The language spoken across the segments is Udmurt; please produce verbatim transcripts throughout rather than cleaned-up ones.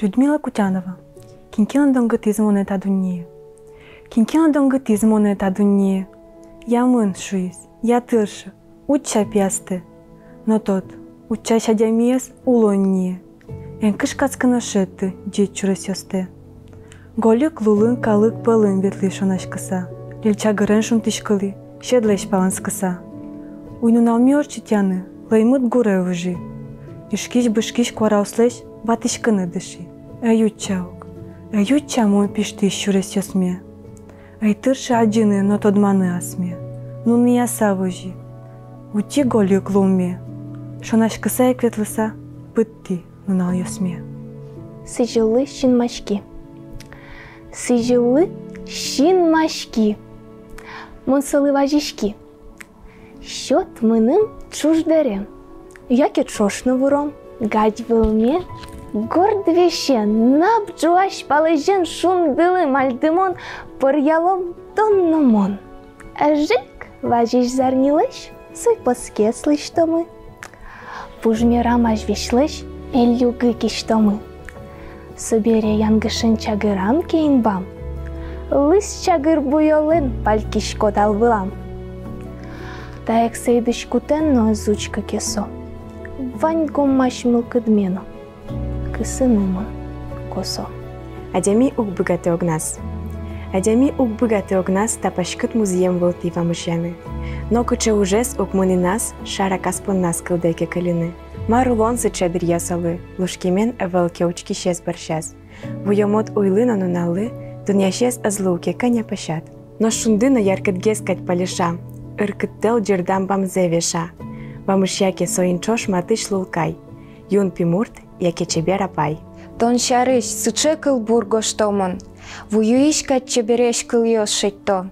Людмила Кутянова. Кин ке но донгытӥз монэ та дуннее. Кин ке но донгытӥз монэ та дуннее. Я мын, шуиз, я тыршы, утча пиястэ. Но тод, утчась адямиез улон ние. Эн кышкатскы но шедьты ӟеч сюресъёстэ. Гольык лулын калык пӧлын ветлӥ шонаськыса, лил чагырен шунтӥськылӥ, седлэсь палэнскыса. Уй-нуналме ортчытъяны лӧймыт гуре выжи. Ишкись-бышкись куараослэсь ватӥськыны дыши. Ӧй утча ук, ӧй утча мон пиштӥсь сюресъёсме. Ӧй тыршы адӟыны но тодманы асме. Нуныяса вози. Утӥ гольык лулме. Шонаськыса ик ветлыса быдтӥ нуналъёсме. Сӥзьыллы синмаськи. Сӥзьыллы синмаськи. Мон солы вазиськи. Сёт мыным ӵуж дэрем, яке ӵош но вуром. Гадь вылме горд весен, наб ӝуась палэзен шундылы мальдымон пӧръялом тон но мон. Ӧжыт вазись зарнилэсь суй пӧскес лэсьтомы. Пужмерам азвесьлэсь пельугы кисьтомы. Собере янгышен чагырам ке инбам, лыз чагыр буёлэн палькиськод ал вылам. Та эксэй дӥськутэн но ӧз учкы ке со, вань гоммась мылкыдме но кысыны мон косо. Адями уг быгаты огназ. Адями уг быгаты огназ та паськыт музъем вылтӥ вамышъяны. Нокыӵе ужез уг мыны на шар аказ понназ кылдэ ке кыльыны. Мар улон сыӵе дыръя солы, лушкемен ӧвӧл ке учкисез бӧрсяз. Вуёмод уйлы но нуналлы дунъясез ӧз луы ке кӧня пӧсяд. Нош шунды но яркытгес кадь палэша, ыркыт тӧл ӟырдам бамзэ веша. Вамышъя ке соин ӵош матысь лулкай, юн пимурт яке чебер апай. Тон сярысь сыӵе кылбур гожто мон, вуюись кадь чебересь кылъёс шедьто.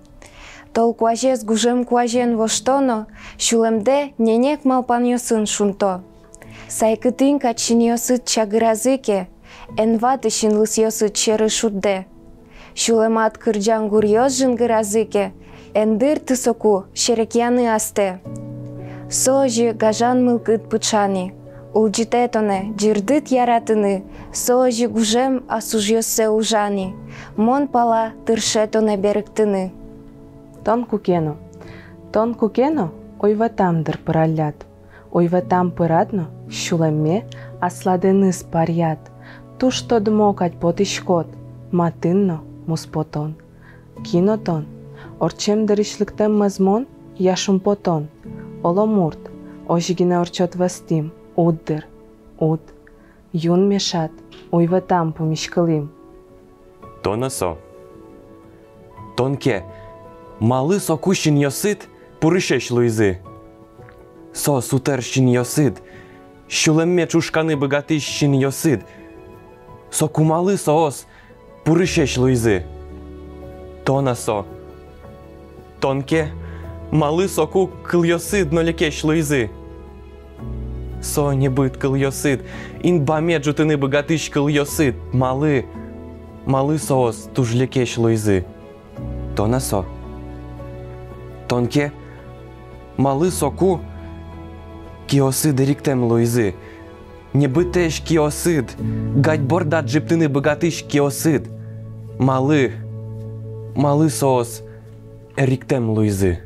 Тол куазез гужем куазен вошто но, сюлэмдэ ненег малпанъёсын шунто. Сайкытын кадь синъёсыд чагыразы ке, эн ваты синлысъёсыд сьӧры шуддэ. Сюлэмад кырӟан гуръёс жингыразы ке, эн дырты соку серекъяны астэ. Со озьы гажан мылкыд пыӵа ни, улӟытэ тонэ ӟырдыт яратыны, со озьы гужем ас ужъёссэ ужа ни, мон пала тырше тонэ берыктыны. Тон куке но, тон куке но ойватам дыр пыралляд. Ойватам пырад но, сюлэмме асладэныз паръяд. Туж тодмо кадь потӥськод, матын но муспотон. Кин о тон? Ортчем дырысь лыктэм мӧзмон я шумпотон? Оло мурт, озьы гинэ ортчод вӧзтӥм, уд дыр, уд. Юнме шат, ойватам пумиськылӥм. Тон-а со? Тон ке, малы соку синъёсыд пурысесь луизы? Соос утэр синъёсыд, сюлэмме ӵушканы быгатӥсь синъёсыд. Соку малы соос пурысесь луизы? Тон-а со? Тон ке, малы соку кылъёсыд но лекесь луизы? Со небыт кылъёсыд, инбаме ӝутыны быгатӥсь кылъёсыд, малы, малы соос туж лекесь луизы? Тон-а со? Тон ке, малы соку киосыд эриктэм луизы? Небытэсь киосыд, гадь бордад ӝиптыны быгатӥсь киосыд. Малы, малы соос эриктэм луизы?